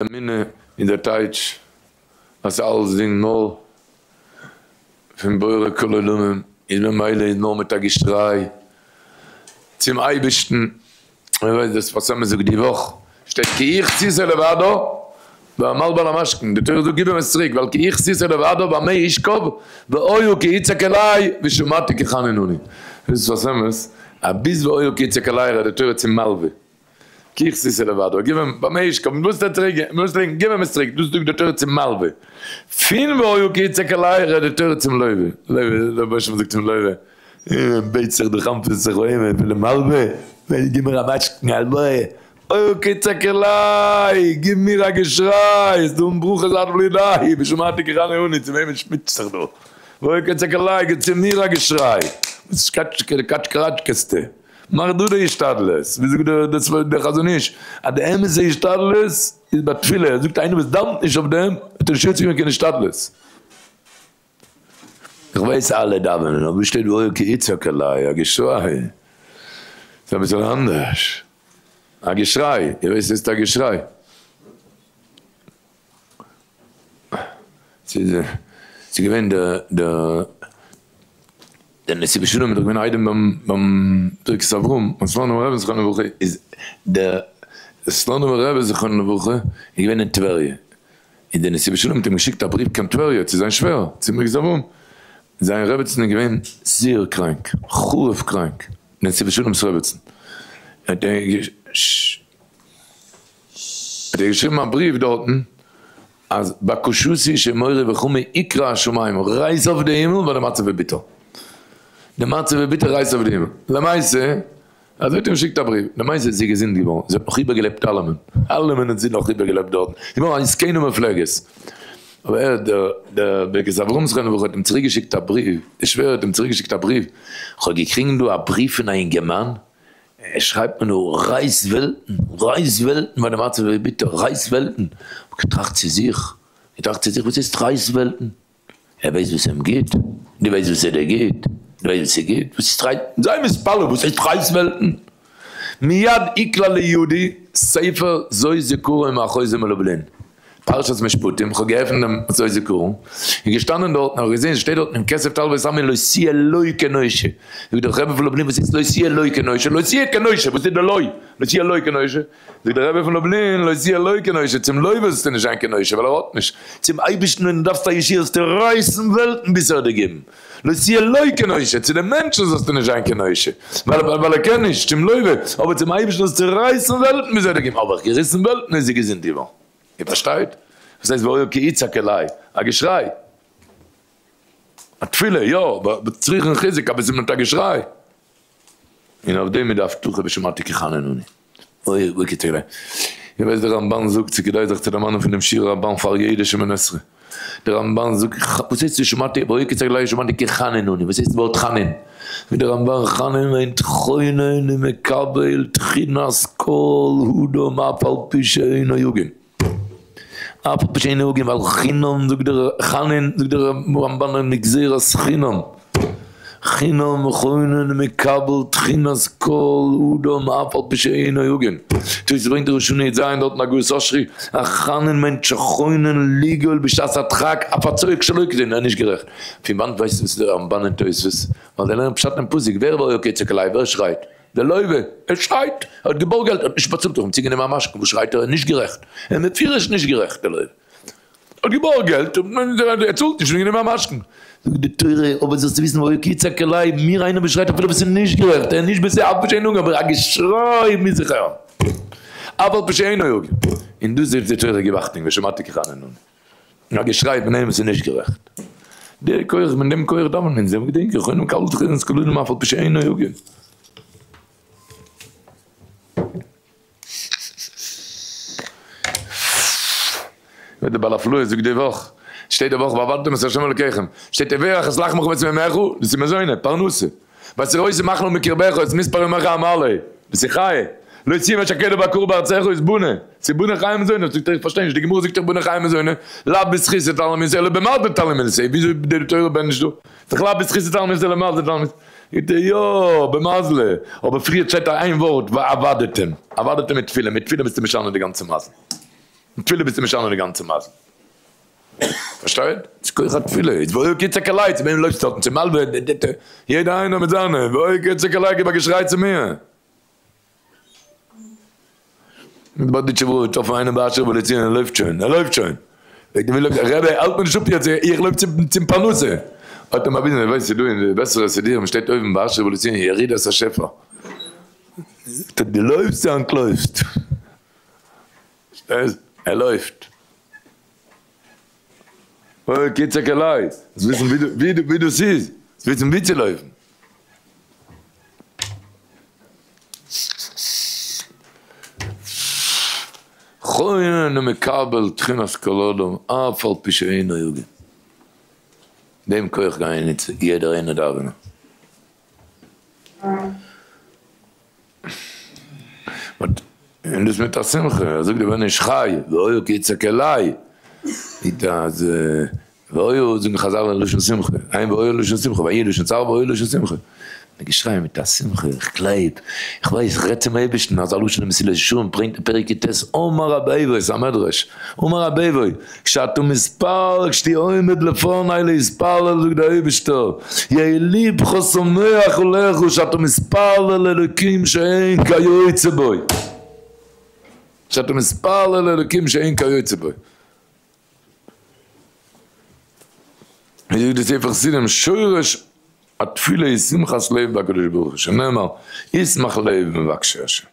אמונה איז דער טייטש אז אלסדינג נאר פון בורא כל עולמים, איז ממילא איז נאר מיט א געשריי צום אייבערשטן, איר ווייסט דאס וואס מען זאגט די וואך, שטייט כי איך סיסא לבדו והמלוה על המשכן, די תורה זאגט גיב אים עס צוריק ווייל כי איך סיסא לבדו במה ישכב ואוהו כי יצעק אלי ושמעתי כי חנון אני, דאס איז וואס אמת אז ביז ואוהו כי יצעק אלי רעדט די תורה צום מלוה. כי איך סיסא לבדו, גיב אים, במה ישכב, מיט וואס וועט ער לייגן, גיב אים עס צוריק, דאס זאגט די תורה צום מלווה. פון והיה כי יצעק אלי רעדט די תורה צום לווה, לווה, דער רבוש ע זאגט צום לווה, בעט זיך דו חנפ'סט זיך אויב פון די מלווה, גיב מיר א משכון הלוואה, והיה כי יצעק אלי, גיב מיר א געשריי, עס איז דא אן ברכות עד בלי די, ושמעתי כי חנון אני, צו וועמען שמיצט זיך דא, והיה כי יצעק אלי, גיב צו מיר א געשריי, וואס קאטשקעסטו? מאך דו די השתדלות, ווי זאגט דער חזון איש, אז די אמת'ע השתדלות איז ביי תפילה, ער זאגט איינער וואס דאווענט נישט אויף דעם, האט ער נישט יוצא געווען קיין השתדלות. איך ווייס אלע דאווענען, אבער שטייט והיה כי יצעק אלי, א געשריי, ס'איז אביסל אנדערש, א געשריי, איר ווייסט וואס הייסט א געשריי? ס'איז געווען דער נתיבות שלום איז דאך געווען איידעם ביים ברכת אברהם, ביים סלאנימער רבי זכרונו לברכה, איז דער סלאנימער רבי זכרונו לברכה איז געווען אין טבריה, און דער נתיבות שלום האט אים געשיקט א בריוו קיין טבריה צו זיין שווער צום ברכת אברהם, זיין רעבעצן איז געווען זייער קראנק, חרוב קראנק, נתיבות שלום'ס רעבעצן, האט ער האט ער געשריבן א בריוו דארטן אז בקשותי שמורי וחמי יקרע השמים, רייס אויף די הימל ווייל די מצב איז ביטער, די מצב איז ביטער רייס אויף די הימל, למעשה אזוי האט ער געשיקט א בריוו, למעשה איז זי געזונט געווארן, זי האט נאך איבערגעלעבט אלעמען, אלעמען האט זי נאך איבערגעלעבט דארטן, זי איז געווארן א זקנה מופלגת, אבער ער דער דער ברכת אברהם זכרונו לברכה האט אים צוריק געשיקט א בריוו, די שווער האט אים צוריק געשיקט א בריוו, כ'האב געקריגן דא א בריוו פון א אינגערמאן, ער שרייבט מיר נאר רייס וועלטן, רייס וועלטן ווייל די מצב איז ביטער, רייס וועלטן, האב געטראכט צו זיך, געטראכט צו זיך וואס הייסט רייס וועלטן, ער ווייסט וואס אים גוט, דו ווייסט וואס איז דיר גוט, דו ווייסט וואס איז גוט, וואס איז רייס, זיי מתפלל וואס הייסט רייס וועלטן, מיד איקלע לידי ספר זאת זכרון מהחוזה מלובלין. פרשת משפטים, כ'האב געעפנט דעם זאת זכרון, איז געשטאנען דארטן, האב איך געזען ס'שטייט דארטן אם כסף תלוה את עמי לא תהיה לו כנושה, זאגט דער רבי פון לובלין וואס הייסט לא תהיה לו כנושה, לא תהיה כנושה, וואס איז די לא? לא תהיה לו כנושה, זאגט דער רבי פון לובלין לא תהיה לו כנושה, צום לוה זאלסטו נישט זיין כנושה ווייל ער האט נישט, צום אייבערשטן ווען דו דארפסט א ישועה זאלסטו רייסן וועלטן ביז ער האט דיר געבן, לא תהיה לו כנושה, צו די מענטשן זאלסטו נישט זיין כנושה, ווייל ער קען נישט, צום לוה, אבער צום אייבערשטן זאלסטו רייסן וועלטן ביז ער האט דיר געבן, האב איך געריסן וועלטן איז זי געזונט געווארן. איר פארשטייט? וואס הייסט והיה כי יצעק אלי? א געשריי. א תפילה, יא, צריכן חיזוק, אבער ס'איז מיט א געשריי. און אויף דעם איז די הבטחה ושמעתי כי חנון אני. אוי, ווי כתר אליי. איר ווייסט דער רמבן זאגט, ס'איז כדאי זיך צו דערמאנען פון דעם שיעור רמבן פאר יעדע שמונה עשרה. דער רמבן זאגט, וואס הייסט ושמעתי, והיה כי יצעק אלי ושמעתי כי חנון אני, וואס הייסט ווארט חנון? זאגט דער רמבן, חנון מיינט חונן ומקבל תחינת כל האדם אף על פי שאינו הגון. אף על פי שאינו הגון, ווייל חינם זאגט דער חנון, זאגט דער רמבן אין מגזירת חינם, חינם חונן מקבל תחינת כל אדם אף על פי שאינו הגון. תוס' ברענגט אין ראש השנה י"ז דארט אין הגהות אשרי, אז חנון מיינט שחונן לגאול בשעת הדחק אף הצועק שלא כדין, ער איז נישט גערעכט. פון וואנט ווייסטו וואס איז דער רמבן אין תוס'? ווייל זיי לערנען פשט אין פסוק, ווער והיה כי יצעק אלי, ווער שרייט? דער לוה, ער שרייט, ער האט געבארגט געלט, ער האט נישט באצאלט, איך האב אים צוגענומען א משכון, וואס שרייט ער? ער איז נישט גערעכט, ער איז מפורש נישט גערעכט דער לוה. האט געבארגט געלט, ער צאלט נישט, גענומען א משכון. זאגט די תורה, אבער זאלסטו וויסן והיה כי יצעק אלי, מיר איינער וואס שרייט אפילו וואס איז נישט גערעכט, ער איז נישט בסדר, אף על פי שאינו הגון, אבער א געשריי מוז איך הערן, אף על פי שאינו הגון. און דאס זאגט די תורה גיב אכטונג ושמעתי כי חנון אני. א געשריי פון איינעם וואס איז נישט גערעכט. דער כח, מיט דעם כח דאווענען אונז, געדענק איך, און מקבל תחינת כולנו אף על פי שאינו הגון. וועט דער בעל הפלאה זאגט די וואך, שטייט די וואך ועבדתם את ה' אלוקיכם, שטייט וברך את לחמך ואת מימיך, דאס איז מזוני, פרנסה, והסירותי מחלה מקרבך את מספר ימיך המלא, דאס איז חיי, לא תהיה משקה לבקור בארצך איז בונה, ס'איז בונה חיי מזוני, זאגט ער איך פארשטיי נישט, די גמרא זאגט דאך בונה חיי מזוני, לאו בזכות תלמיד אלא במזל תלמיד, וויאזוי די תורה בענטשט דא? ס'איז דאך לאו בזכות תלמיד אלא במזל תלמיד. זאגט ער יא, במזלא, אבער פריער שטייט א איין ווארט ועבדתם, עבדתם מיט תפילה, מיט תפילה ביסטו משנה די גאנצע מזל. מיט תפילה ביסטו משנה די גאנצע מזל. פארשטייט? ס'איז כח התפילה. איז והיה כי יצעק אלי, צו וועם לויפסטו דארטן? צום מלוה? יעדער איינער מיט זיינע. והיה כי יצעק אלי, גיב א געשריי צו מיר. מיט בארדיטשוב רב געטראפן איינעם ביי אשר בלציון ער לויפט שוין ער לויפט שוין פרעגט אים ווי לויפט ער רבי האלט מיר נישט אפ יעצט איך לויף צום פרנסה האט אים באוויזן ער ווייסט ס'דא אין די בעסערע סידורים שטייט אויבן ביי אשר בלציון ירידת השפע זאגט ער דו לויפסט צו אנטלויפסט ער לויפט אוי קיצעק אליי זאלסט וויסן ווי דאס איז זאלסט וויסן ווי צו לויפן. חונן ומקבל תחינת כל אדם אף על פי שאינו הגון. דעם כח גייען איצט יעדער איינער דאווענען. באט און דאס מיט א שמחה, ער זאגט די בן איש חי, והיה כי יצעק אלי, מיט אז והיה זאגן חזל אין לשון שמחה, אין והיה לשון שמחה, ויהי לשון צער והיה לשון שמחה. די געשריי מיט א שמחה, איך גלייב, איך ווייס, איך רעד צום אייבערשטן, אזא לשון אין מסילת ישרים ברענגט אין פרק יט, אמר רבי אבהו, ס'איז א מדרש, אמר רבי אבהו, כשאתה מתפלל, כשאתה עומד לפני להתפלל, זאגט דער אייבערשטער, יהא לבך שמח עליך שאתה מתפלל לאלוקים שאין כיוצא בו, שאתה מתפלל לאלוקים שאין כיוצא בו. ווי זאגט די ספר חסידים, שורש התפילה איז שמחת לב בהקדוש ברוך הוא, שנאמר, ישמח לב מבקשי השם.